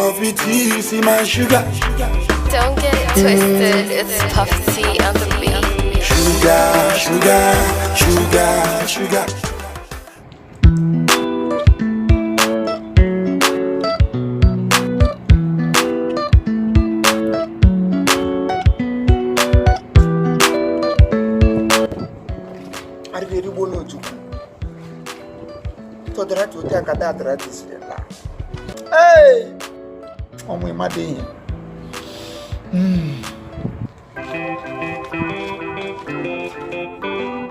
Coffee tea, see my sugar. Don't get it twisted, it's Puff T on the beat. Sugar, sugar, sugar, sugar. Arịrị erigbo n'Ojukwu tọdara otu aka dadara disiri la. Ee, ọnwụ ịmada ihe.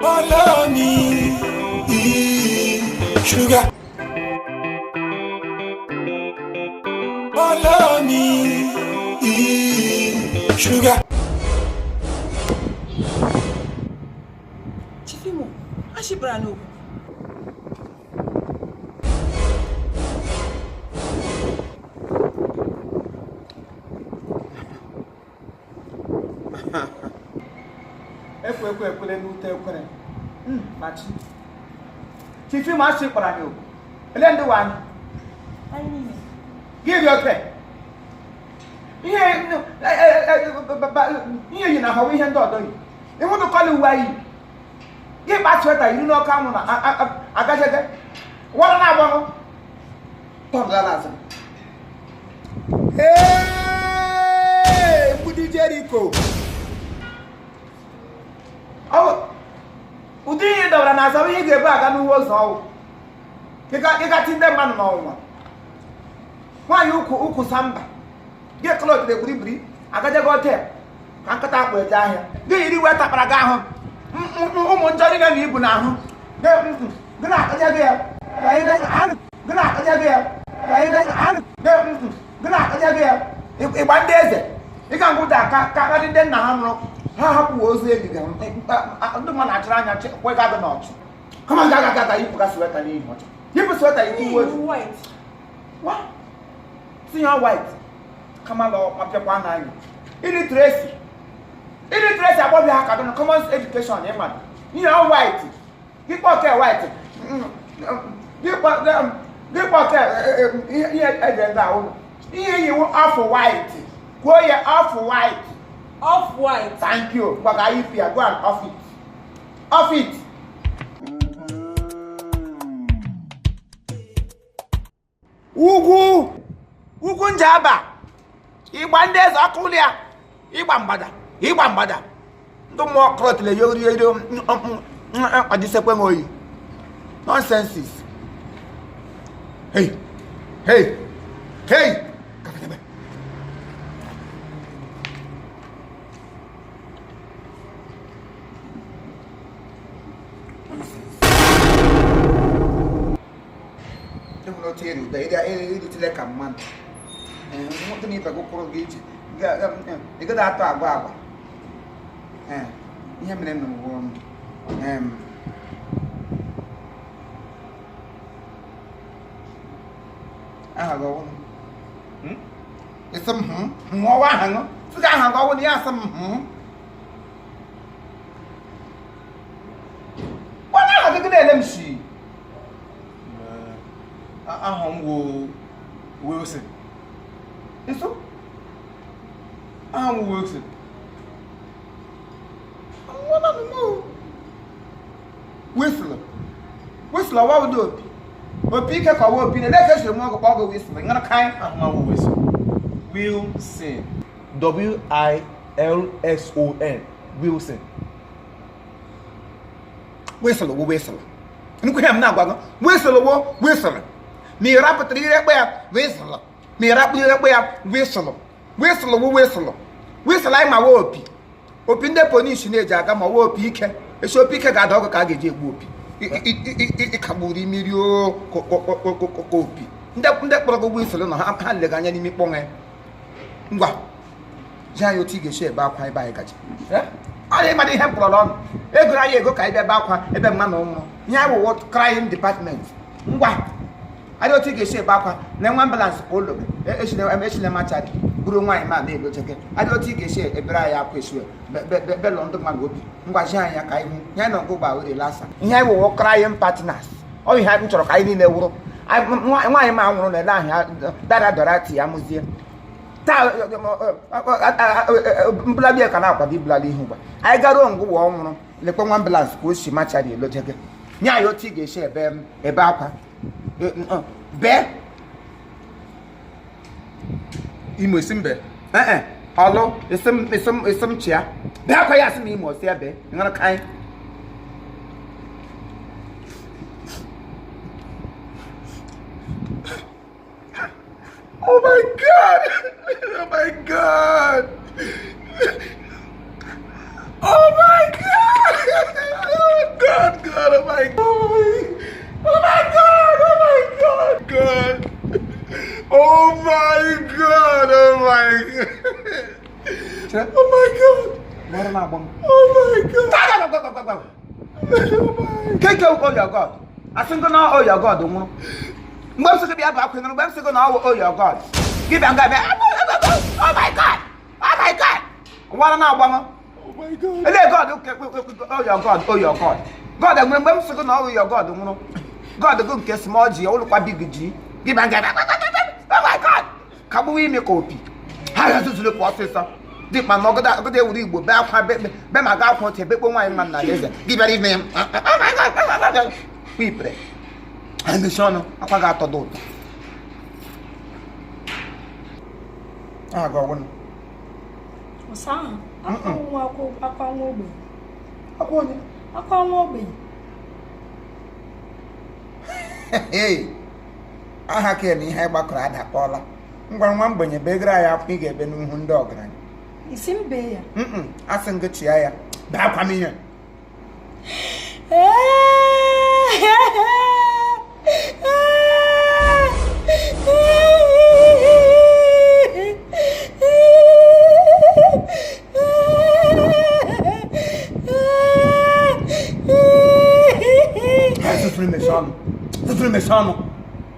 Follow me, sugar. Follow me, sugar. Chief Imo, ashibara n'okwu. Ekwe ekwe ekwere n'ute ekwere. Machi Chief Imo, ashị kpara anyị okwu ele ndị wa anyị. Anyị niile. Gị dị oke ihe ihe yi na ahụ ihe ndị ọdọ yi ịhụdụkọla uwe anyị gị kpa sweta yiri n'ọkụ anwụ na agajege wara na agbanụ tọgala azụ. Ee, mgbidi Jeriko. Ọ bụ ụdị ihe ị dọbara na azụ ihe ị ga-ebu aga n'uwe ụzọ ọwụ ịga ti ndị mmadụ n'ọnwụnwa. Nwaanyị ukwu ukwu samba gị klọtịrị gburibiri agajego hotel ka nkịta akpụ eje ahịa gị yiri uwe takpara gị ahụ ụmụ njọ niile na ibu n'ahụ gị na-akajego ya gị na-akajego ya gị na-akajego ya ịgba ndị eze ịga ngwụda ka ka ndị nna ha nwụrụ ha hapụ ozu ebiga ndị mmadụ na-achịrị anya kwega gị n'ọchụ kama ga aga aga yipụga sweta n'ihi ọcha yipụ sweta yipụ uwe ojii. White. Wa tinye white kama lọ mapịakwa n'anya illiteracy illiteracy agbọbịa ha ka dị na common education ịma ihe ọ white gịkpọ ke white gịkpọ ke ihe eji ndị ahụ ihe yiwu off white kwuo ya off white. Off white. Thank you. Gwaga ife ya, go and off it, off it. Ugwu ugwu njaba ịgba ndị eze ọkụ ụlọ ya ịgba mgbada ịgba mgbada ndị mmụọ krọtịrị ya ori eri ọdịsekwe m oyi nonsenses. Hey, hey, hey. Kafetebe. Ịhụrụ otu eri ụda eritile ka mmadụ nwoke na ibe gị kwụrụ gị ije ị gaghị atọ agwa agwa. Ee, ihe mere na ụwa em aha gị ọwụnụ ịsị m hụ hụọwa aha gị sị gị aha gị ọwụnụ ya asị m hụ onye aha gị gị na-ele m shi. Aha m wụ Wilson. Ịsụ Aha m wụ Wilson. Whistle. Whistle ọwa ụda opi. Opi ike ka ọwa opi na-ele ka esiri m ọgụ kpọọ gị whistle. Ṅara kaị. Aha m wụ Wilson. Wilson. W-I-L-S-O-N. Wilson. Whistle wụ whistle. Nnukwu ihe m na-agwa gị. Whistle wụ whistle. Ma ị rapụtara ire kpe ya whistle. Ma ị rapụ ire kpe ya whistle. Whistle wụ whistle. Whistle anyị ma wụ opi. Opi ndị polisi na-eji aga ma wụ opi ike. Esi opi ike ga-ada ọgụ ka a ga-eji egbu opi. Ịkagburu imiri o opi. Ndị kpọrọ gị whistle nọ ha lega anya n'ime kpọnwe. Ngwa ji anyị otu ị ga-esi ebe akwa ebe anyị gaji ọ dị ịmara ihe m kpọrọ ọnụ ego anyị ego ka anyị bịa ebe akwa ebe mma na ụmụ ihe anyị wụwụ crying department. Ngwa adị otu ị ga-esi ebe akwa na nwa ambulance ka ụlọ gị echile machari bụrụ nwaanyị ma na-elocheke adị otu ị ga-esi ebere anyị akwa esiwe belọ ndị mmadụ obi. Ngwa ji anyị ya ka anyị hụ ihe anyị nọ ngụ gba were lasa ihe anyị wụwụ crying partners. Ọ ihe anyị chọrọ ka anyị niile wụrụ. Nwaanyị ma nwụrụ na ele ahụ dara dọrọ ti ya mụzie taa. Mbulali ka na-akwado ibulali ihu gba anyị garuo ngwụwa ọ nwụrụ. Lekwa nwa ambulance ka o si machari elojege nye anyị otu ị ga-esi ebe ebe akwa bee. Imo esi mbe. Ee, ọlụ isi m chịa bee akwa ya asị m Imo si ebe ṅụrụ ka anyị. Oh my God! Oh my God! Oh my God! Oh God, God, oh my God! Oh my God! Oh my God! God! Oh my God! Oh my God! Oh my God! Gbọrọ m agbọ m. Oh my God! Oh my. Keke, oh your God, asị ngụ na oh your God nwụrụ. Mgbe m sị gị bịa bụ akwa, mgbe m sị gị na ọ wụ oh your God, gị bịa nga bịa oh my God, oh my God, wara na-agbanwe. Oh my God! Ele God, oh your God, oh your God, God nwere. Mgbe m sị gị na ọ wụ your God nwụrụ, God gị nke small g, ọwụlụkwa big G, gị bịa nga oh my God, ka gbuwa ime ka opi ha ya zuzuru pụ ọsịsọ dịkpa na ọgọdọ ọgọdọ ewuru igbo bee akwa be ma ga akwa otu ebekpo nwaanyị mma na eze gị bịara ime ya oh my God ipere emechi ọnụ akwa ga-atọ dị ụtọ aha gị ọgwụnụ. Ọsa ahụ akwa nwa akwa nwa ogbenye. Akwa onye? Akwa nwa ogbenye. Hey, aha ka na ihe anyị gbakọrọ adakpọọla. Ngwa, nwa mgbenye, begara anyị akwa ị ga-ebe n'ihu ndị ọgaranya. Isi m bee ya? Mm, asị m gị chịa ya bee akwa m ihe. Tụtụrụ mechie ọnụ, tụtụrụ mechie ọnụ.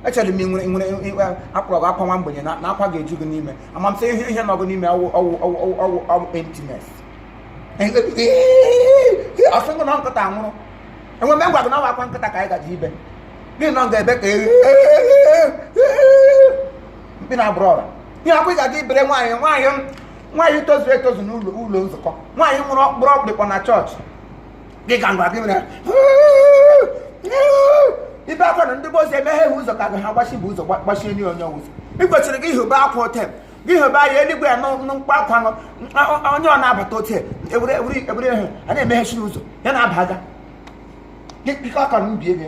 Echere m ị nwere akpọrọ gị akwa nwa mgbenye na akwa ga-eju gị n'ime. Amamsị ihe ihe nọ gị n'ime ọwụ ọwụ ọwụ ọwụ ọwụ emptiness. Asị gị na nkịta nwụrụ, enwe mgbe m gwa gị na ọwa akwa nkịta ka anyị gaji ibe gị nọ nga ebe ka mkpi na-abụrụ ọra ihe akwa ị gaji ibere nwaanyị nwaanyị tozuru etozu n'ụlọ ụlọ nzukọ, nwaanyị nwụrụ ọkpụrụ ọkpụrịkpọ na chọọchị gị ka ngwa gị mere ibe akwa na ndị bozi emeghe ụzọ ka ha gbachi bụ ụzọ gbachie nye onye ụzọ. Ị kwesịrị gị hụba akwa ote gị hụba ya eluigwe ya n'mkpa akwa nọ onye ọ na-abata ote ewere ewere ewere ihe a na-emeghechi ụzọ ya na-aba aga gị aka m bie gị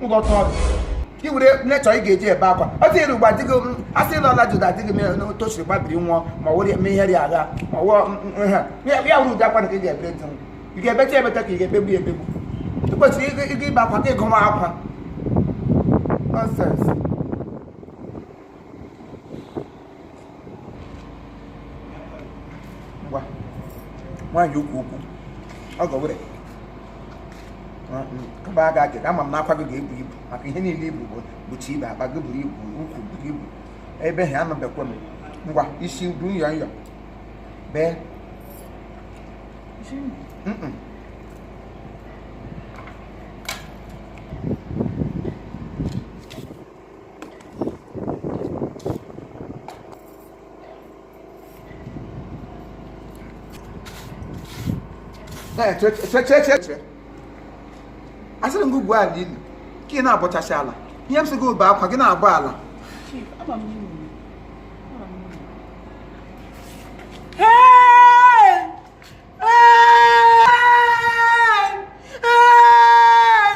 ngọta ọdụ gị were nechọ ị ga-eji ebe akwa ọ tinyere ugbo adịghị asị ịlọla jụda adịghị m tochiri gbabiri nwụọ ma ọ were mee ihe dị agha ma ọ wụọ ya ya wuru ụdị akwa na ka ị ga-ebere dị ị ga-ebecha ebecha ka ị ga-ekpegbu ya ekpegbu. Ị kwesịrị ịga ibe akwa ka ịgụma akwa. Nonsense. Ngwa, nwaanyị ukwu ukwu ọ gọwere kaba aga gị. Ama m na akwa gị ga-ebu ibu maka ihe niile ibu bụ bụcha ibe akpa gị buru ibu ukwu buru ibu ebe ha anọbekwa m. Ngwa, isi du nyọ nyọ bee. Mm-mm. Ee, chere chere chere chere, asịrị m gị ugbu ala ili ka ị na-abọchasị ala ihe m sị gị ube akwa gị na-abụ ala. Chief, ama m n'ime. Ama m n'ime. Hey! Hey! Hey!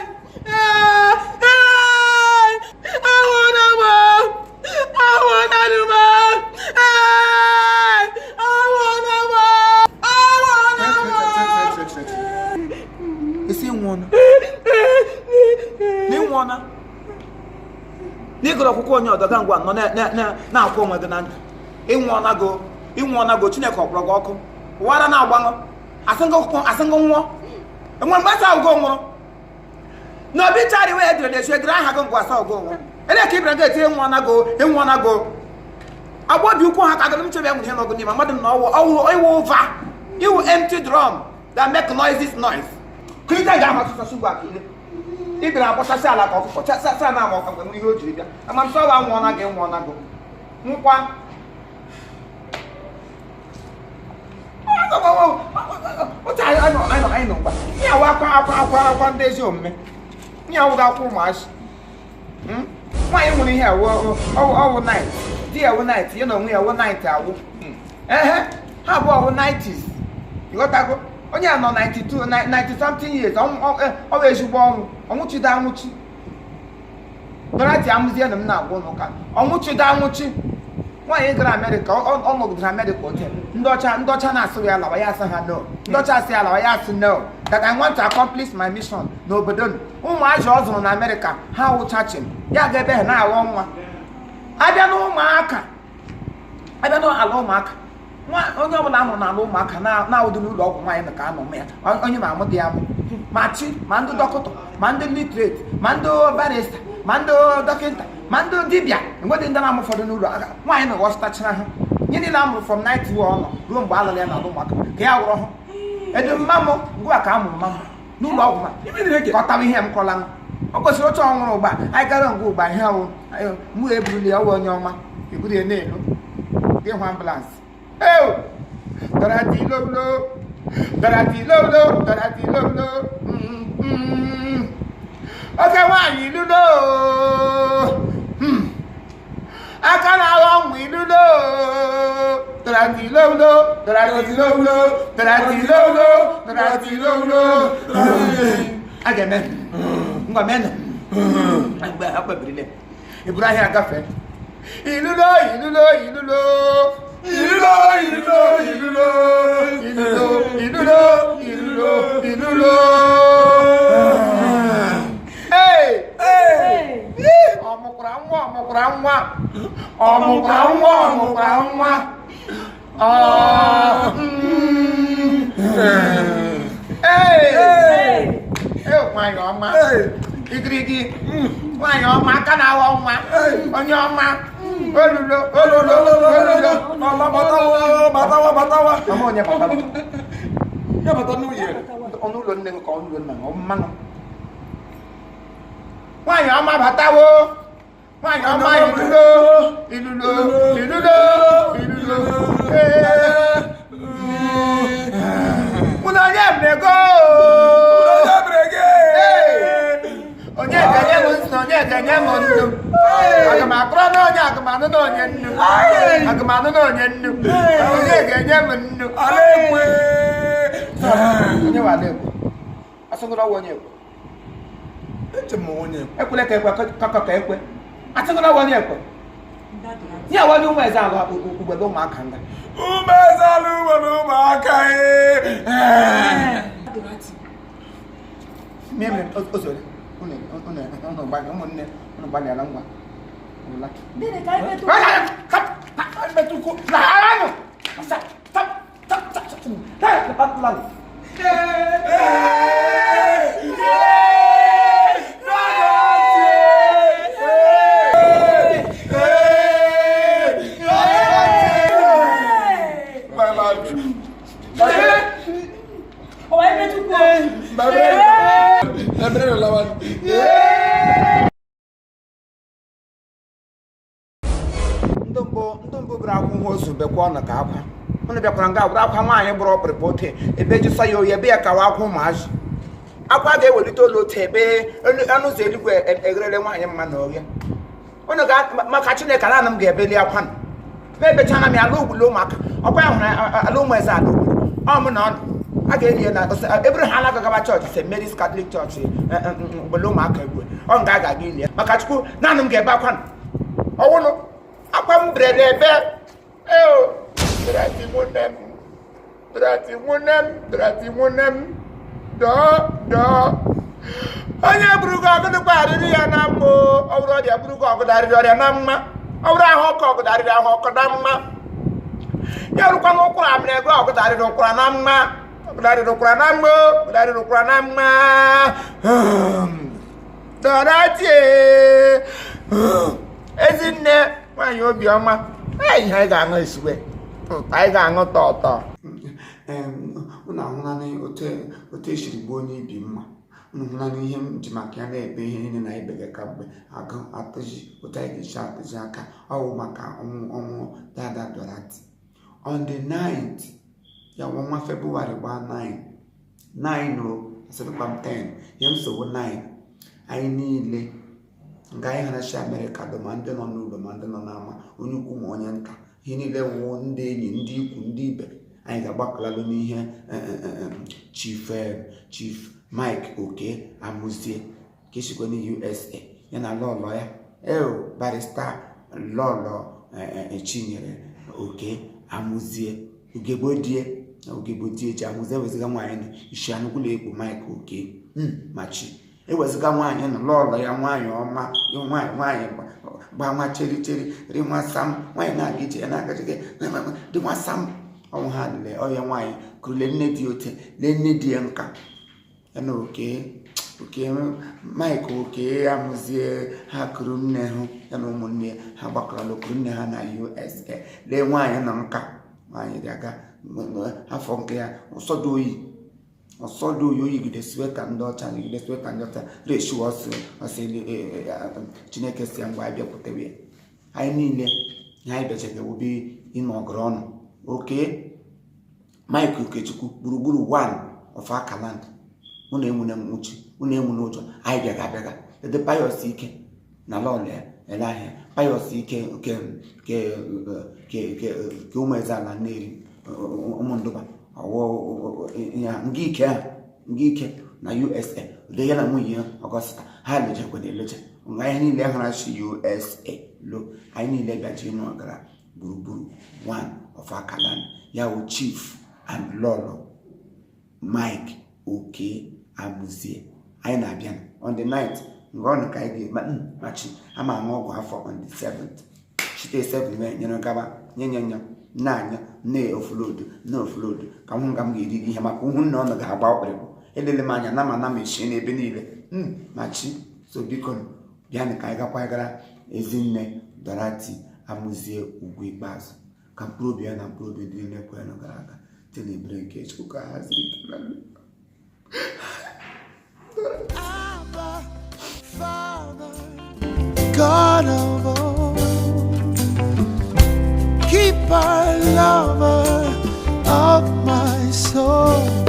Hey! Anwụọla m! Anwụọla m! Hey! Anwụọla m! Anwụọla m! Isi nwụọna na ịnwụọna na ịgụrụ akwụkwọ onye ọdọga ngwa nọ na-akwụ onwe gị na ndụ. Ịnwụọna go, ịnwụọna go. Chineke ọ kpọrọ gị ọkụ ụwara na-agbaṅụ asịngụ nwụọ enwe mgbe asa ugo nwụrụ na obituary wee edere na esu edere aha gị ngwa asa ugo nwụrụ ele ka ibere ga-eti ịnwụọna go, ịnwụọna go. Agba obi ukwu ha ka agụ m chebe nwere ihe n'ọgụ n'ime mmadụ na ọwụ ọwụ iwu ụva iwu empty drum that make noises noise. Kirita ga-ahụ ọsụsọ ugbu a ka ile. Ị bịara agbasasị ala ka ọkụkọ chasasa na ama ọkwa nwere ihe o jiri bịa. Amamsọ ọwa nwụọna gị, nwụọna gị nkwa. Otu anyị nọ, anyị nọ, anyị nọ ngwa. Ihe awa akwa akwa akwa akwa ndị ezi omume. Ihe awụghị akwa ụmụazị. Nwaanyị nwere ihe awụ ọwụ 90, di ya awụ 90, ya na onwe ya awụ 90 awụ. Ehe, ha abụọ awụ 90s. Ịghọtago? Onye a nọ 92, 90 something years, ọ bụ ezigbo ọnwụ, ọnwụchido anwụchi. Dorothy amụzie na m na-agwa ụnụ ụka, ọnwụchido anwụchi. Nwaanyị gara Amerịka, ọ nọgidere Amerịka ote. Ndị ọcha, ndị ọcha na-asị ya lawa, ya asị ha no. Ndị ọcha asị ya lawa, ya asị no. That I want to accomplish my mission n'obodo m. Ụmụazị ọ zụrụ na Amerịka, ha wụchachim. Ya ga ebe ha na-aghọ nwa. Abịa n'ụmụaka, abịa n'ala ụmụaka, nwa onye ọbụla amụrụ n'ala ụmụaka na-awụdị n'ụlọ ọgwụ nwaanyị na ka anọ m ya onye ma amụ dị ya amụ, ma chi, ma ndị dọkịta, ma ndị literate, ma ndị barrister, ma ndị dọkịta, ma ndị dibịa, enwedị ndị na-amụ ụfọdụ n'ụlọ aka nwaanyị na-aghọsịtachara ha. Ihe niile amụrụ from 90 ọ nọ ruo mgbe alụrụ ya n'ala ụmụaka ka ya wụrụ hụ edu mma m ngwa ka a mụrụ mma m n'ụlọ ọgwụ ma ka ọ tawa ihe m kọla m. O kwesịrị otu ọnwụrụ ụgba anyị gara ngwa ụgba ihe ọwụ mụ eburuli ya ọwụ onye ọma eburu ya na-elu gị hụ ambulance. Eo Dorothy lolo, Dorothy lolo, Dorothy lolo. Oke nwaanyị lulo. Aka na-aghọ nwa ilulo. Dorothy lolo, Dorothy lolo, Dorothy lolo, Dorothy lolo. A ga-eme ngwa menụ mgbe ha kpebirile eburu ahịa agafe. Ilulo, ilulo, ilulo. Ilulo, ilulo, ilulo. Ilulo, ilulo, ilulo, ilulo. Ee! Ee. Ọ mụkwara nwa, ọ mụkwara nwa, ọ mụkwara nwa, ọ mụkwara nwa. Ọ ee. Ee, nwaanyị ọma, igirigi nwaanyị ọma, aka na-aghọ nwa, onye ọma, olulo, olulo, olulo. Mama, batawa, batawa, batawa. Mama onye batara? Ya bata n'ụlọ. Ọnụ ụlọ nne gị ka ọnụ ụlọ nna gị, ọ mmanụ. Nwaanyị ọma batawo, nwaanyị ọma, ilulo, ilulo, ilulo, ilulo. Ee, mụ na onye mmego. Onye mere gị? Onye ga-enye m nnu? Onye ga-enye m nnu? Aga m akụrụ na onye, aga m anụ na onye nnu, aga m anụ na onye nnu. Onye ga-enye m nnu? Ala ekwe. Onye wa ala ekwe? Asịgoro ọwa onye ekwe. Eche m onye ekwe. Ekwele ka ekwe kọkọ ka ekwe. Asịgoro ọwa onye ekwe. Ya wa onye ụmụ eze ala ugbebe ụmụaka nga. Umezalụ nwere ụmụaka ee. Mmiri ozore unu unu unu gbalị, ụmụnne unu gbalịala ngwa ụla. Gịnị ka anyị metụ? Metụkwu Ọ wee metụkwu. Ebere lawa. Ndị mbụ, ndị mbụ bụrụ akwụ nwa ozu bekwa ọnụ ka akwa ụnụ bịakwara nga bụrụ akwa nwaanyị bụrụ ọkpụrụkpụ ote ebe jụsa ya oyi ebe ya kawa akwa ụmụazị akwa ga-ewelite olu otu ebe ọnụ ụzọ eluigwe egherele nwaanyị mma na oghe ụnụ ga maka Chineke na m ga-ebeli akwa nụ ma ebechana m ya ala ogbule ụmụaka ọkwa ya hụrụ ala ụmụ eze ala ogbule ọ mụ na ọnụ a ga-eli ya na ebere ha ala gaba chọọchị St. Mary's Catholic Church ogbule ụmụaka egbu ọ nga a ga-aga ili ya maka Chukwu naanị m ga-ebe akwa nụ ọwụnụ akwa m bere n'ebe eo Dorothy nwunne m, Dorothy nwunne m, Dorothy nwunne m, dọọ dọọ. Onye buru gị ọgụdụ arịrị ya na mma o. Ọ bụrụ ọrịa buru gị ọgụdụ arịrị ọrịa na mma, ọ bụrụ ahụ ọkụ ọgụdụ arịrị ahụ ọkụ na mma, ya rụkwa na ụkwara amịrị ego ọgụdụ arịrị ụkwara na mma, ọgụdụ arịrị ụkwara na mma, ọgụdụ arịrị ụkwara na mma. Dorothy ezinne nwaanyị obiọma, ihe anyị ga-aṅụ esigwe, anyị ga-aṅụ tọtọ. Unu ahụla otu esiri gbuo onye ibi mma. Unu hụla na ihe m ji maka ya na-ebe ihe niile na ibege ka mgbe agụ atụji otu anyị ga-esi atụji aka ọwụ maka ọnwụ dada Dorothy. On the 9th, ya wụ ọnwa Febụwarị gbaa 9 9 o asịrịkwa m 10 ihe m sowo 9 anyị niile nga anyị hara si Amerịka dụ ma ndị nọ n'ụlọ ma ndị nọ n'ama, onye ukwu ma onye nta, ihe niile wụ ndị enyi, ndị ikwu, ndị ibe anyị ga-agbakọlalụ n'ihe Chief Mike Oke Amuzie ka esikwa na USA, ya na lọlọ ya eo barrister lọlọ Chinyere Oke Amuzie, ugebodie ji Amuzie weziga nwaanyị nọ isi anụkwụlọ ekpo Mike Oke machi eweziga nwaanyị nọ lọlọ ya nwaanyị ọma, nwaanyị gba nwa cheri cheri ri nwa sam, nwaanyị na-aga ije ya na-aga ije dị nwa sam ọnwụ ha lele ọya nwaanyị kurule nne dị ote lee nne dị ya nka ya na oke Mike Oke Amuzie ha kuru nne hụ ya na ụmụnne ha gbakọrọla kuru nne ha na USA lee nwaanyị nọ nka nwaanyị dị aga afọ nke ya ọsọdụ oyi oyigide sweta ndị ọcha yigide sweta ndị ọcha reshiwa ọsọ Chineke si ya ngwa abịakwutewe ya. Anyị niile ihe anyị bịachaga obi ịnọgọrọ ọnụ oke Mike Okechukwu gburugburu 1 of Akaland. Unu enwune nwuchi, unu enwune ụjọ, anyị bịaga abịaga ede Pius Ike na lọlọ ya ele ahịa Pius Ike nke ụmụ eze ala Nnewi ụmụndụba nga ike ahụ nga ike na USA ude ya na nwunye ya Ọgọsta ha lejekwana eleje nga anyị niile hara si USA lo anyị niile bịaji ịnụ ọgara gburugburu 1 of Akaland ya wụ Chief and lọlọ Mike Oke Amuzie. Anyị na-abịa on the 9th nga ọnụ ka anyị ga-eme machi ama aṅụ ọgwụ afọ on the 7th site 7 wee nyere gaba nye nye nye na-anya nne oflodu nne oflodu ka m hụ nga m ga-eri gị ihe maka ụhụ nna ọnụ ga-agba ọkpịrịkpụ elele m anya na ma na m eshie n'ebe niile machi so biko bịanụ ka anyị gakwa gara ezinne Dorothy Amuzie ugwu ikpeazụ ka mkpụrụ obi ya na mkpụrụ obi ndị niile kwerenụ gara aga site n'ebere nke Chukwu ka ha ziri ike na ndụ. Abba, Father, God of all, keeper, lover of my soul.